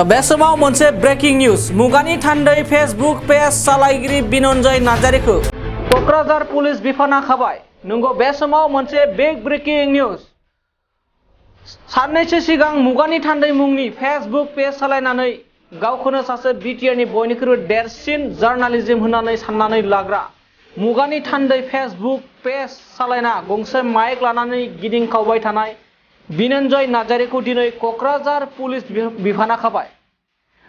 बे समाव मोनसे ब्रेकिं निउज मुगानि थान्दै फेसबुक पेज सालायगिरि बिनन्जय नार्जारिखौ कक्राझार पुलिस बिफाना खाबाय। नंगौ, बे समाव मोनसे बिग ब्रेकिं निउज। साननैसो सिगां मुगानि थान्दै मुंनि फेसबुक पेज सालायनानै गावखौनो सासे बिटिआरनि बयनिख्रुइ देरसिन जार्नालिज्म होननानै साननानै लाग्रा मुगानि थान्दै फेसबुक पेज सालायना गंसे माइक लानानै गिदिंखावबाय थानाय बिनन्जय नार्जारिखौ दिनै कक्राझार पुलिस बिफाना खाबाय।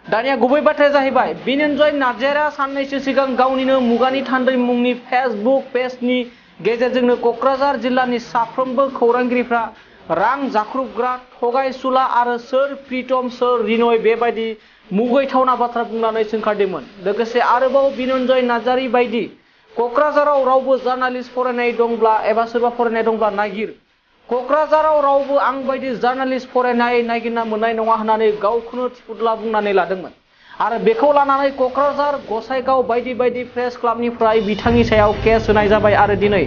दानिया गुबै बाथ्राया जाहैबाय बिनन्जय नार्जारिया साननैसो सिगां गावनिनो मुगानि थान्दै मुंनि फेसबुक पेजनि गेजेरजोंनो कक्राझार जिल्लानि साफ्रोमबो खौरांगिरिफ्रा रां जाख्रुबग्रा थगायसुला आरो सोर प्रितम सोर रिनय बेबायदि मुगैथावना बाथ्रा बुंनानै सोंखारदोंमोन। लोगोसे आरोबाव बिनन्जय नार्जारि बायदि कक्राझाराव रावबो जार्नालिस्ट फरायनाय दंब्ला एबा सोरबा फरायनाय दंब्ला नागिर, कक्राझाराव रावबो आं बायदि जार्नालिस्ट फरायनाय नागिरना मोननाय नङा होननानै गावखौनो थिफुदला बुंनानै लादोंमोन। आरो बेखौ लानानै कक्राझार गसाइगाव बायदि बायदि प्रेस क्लाबनिफ्राय बिथांनि सायाव केस होनाय जाबाय आरो दिनै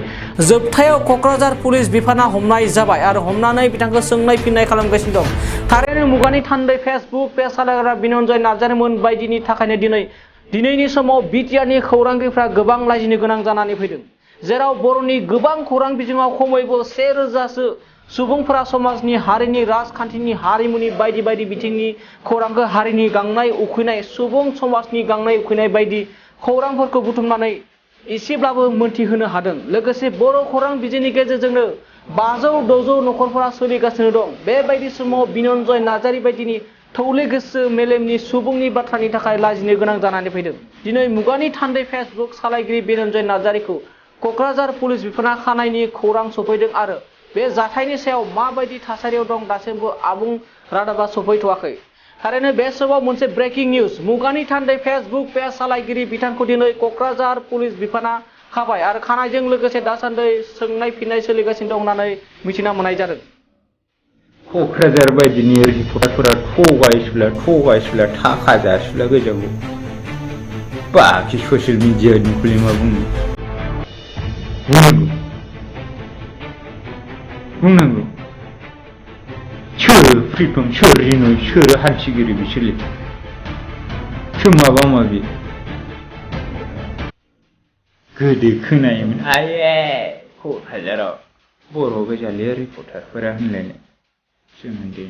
जोबथायाव कक्राझार पुलिस बिफाना हमनाय जाबाय आरो हमनानै बिथांखौ सोंनाय फिननाय खालामगासिनो दं। थारैनो मुगानि थान्दै फेसबुक पेज सालायग्रा बिनन्जय नार्जारिमोन बायदिनि थाखायनो दिनैनि समाव बिटिआरनि खौरांगिरिफ्रा गोबां लाजिनो गोनां जानानै फैदों, जेराव बर'नि गोबां खौरां बिजोङाव खमैबो 1000सो सुबुंफोरा समाजनि हारिनि राजखान्थिनि हारिमुनि बायदि बायदि बिथिंनि खौरांखौ हारिनि गांनाय उखैनाय सुबुं समाजनि गांनाय उखैनाय बायदि खौरांफोरखौ बुथुमनानै एसेब्लाबो मोनथिहोनो हादों। लोगोसे बर' खौरां बिजोंनि गेजेरजोंनो 500-600 नखरफोरा सोलिगासिनो दं। बेबायदि समाव बिनन्जय नार्जारि बायदिनि थौले गोसो मेलेमनि सुबुंनि बाथ्रानि थाखाय लाजिनो गोनां जानानै फैदों। दिनै मुगानि थान्दै फेसबुक सालायगिरि बिनन्जय नार्जारिखौ कक्राझार पुलिस बिफाना खानायनि खौरां सफैदों आरो बे जाथायनि सायाव माबायदि थासारियाव दं दासिमबो आबुं रादाबा सफैथ'वाखै। थारैनो बे समाव मोनसे ब्रेकिं निउज मुगानि थान्दै फेसबुक पेज सालायगिरि बिथांखौ दिनै कक्राझार पुलिस बिफाना खाबाय आरो खानायजों लोगोसे दासान्दि सोंनाय फिननाय सोलिगासिनो दं होननानै मिथिना मोननाय जादों। कक्राझार बायदिनि रिपर्टारफोरा थगायसुला थाखा जासुला गोजाखौ बाखि ससियेल मिडियानि खुलि मा बुंनांगौ सोर प्रितम सोर रिनय सोर हान्थिगिरि बिसोरलाय सोर माबा माबि गोदो खोनायोमोन आये कक्राझाराव बर' गोजालै रिपर्टारफोरा होनलायनाय सोमोन्दै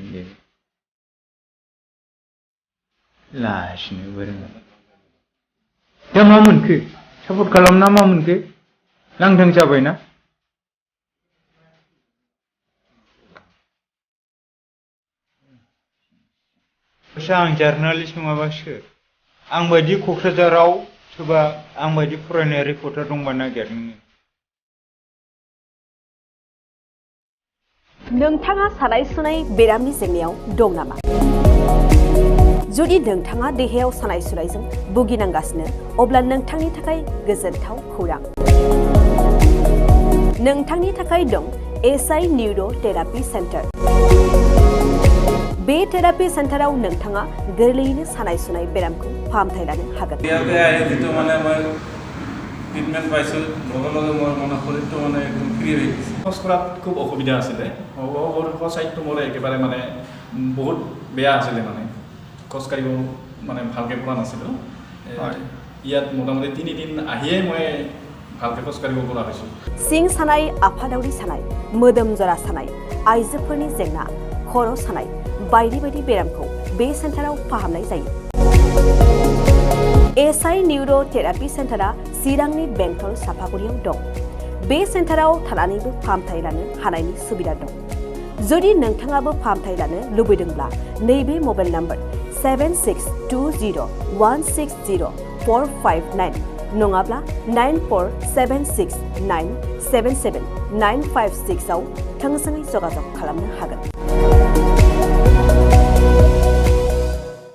लाजिनोबो रोङा। दा मा मोनखो सापर्ट खालामना मा मोनखो लांदां जाबायना। आं जार्नालिस्ट नङाबा सोर आं बायदि कक्राझाराव सोरबा आं बायदि फरायनाय रिपर्टार दंबा नागिर। नोंथाङा सानाय सुनाय बेरामनि जेंनायाव दं नामा? जुदि नोंथाङा देहायाव सानाय सुनायजों भुगिनांगासिनो अब्ला नोंथांनि थाखाय गोजोनथाव खौरां। नोंथांनि थाखाय दं एसआइ निउर' थेरापि सेन्टार। बे थेरापि सेन्टाराव नोंथाङा गोरलैयैनो सानाय सुनाय बेरामखौ फाहामथाय लानो हागोन। ট্ৰিটমেণ্ট পাইছোঁ লগে লগে মোৰ মানে শৰীৰটো মানে একদম ফ্ৰী হৈ গৈছে। খোজ কঢ়াত খুব অসুবিধা আছিলে, সঁচাইটো মোৰ একেবাৰে মানে বহুত বেয়া আছিলে, মানে খোজকাঢ়িব মানে ভালকৈ পৰা নাছিলোঁ। ইয়াত মোটামুটি 3 দিন আহিয়ে মই ভালকৈ খোজকাঢ়িব পৰা হৈছোঁ। सिं सानाय, आफादावरि सानाय, मोदोम जरा सानाय, आइजोफोरनि जेंना, खर' सानाय बायदि बायदि बेरामखौ बे सेन्टाराव फाहामनाय जायो। एसआइ निउर' थेरापि सेन्टारा चिरांनि बेंटल सापागुरियाव दं। बे सेन्टाराव थानानैबो फाहामथाय लानो हानायनि सुबिदा दं। जुदि नोंथाङाबो फाहामथाय लानो लुबैदोंब्ला नैबे मबाइल नाम्बार 7620160459 नङाब्ला 9476977956 आव थोंजोङै जगाजग खालामनो हागोन।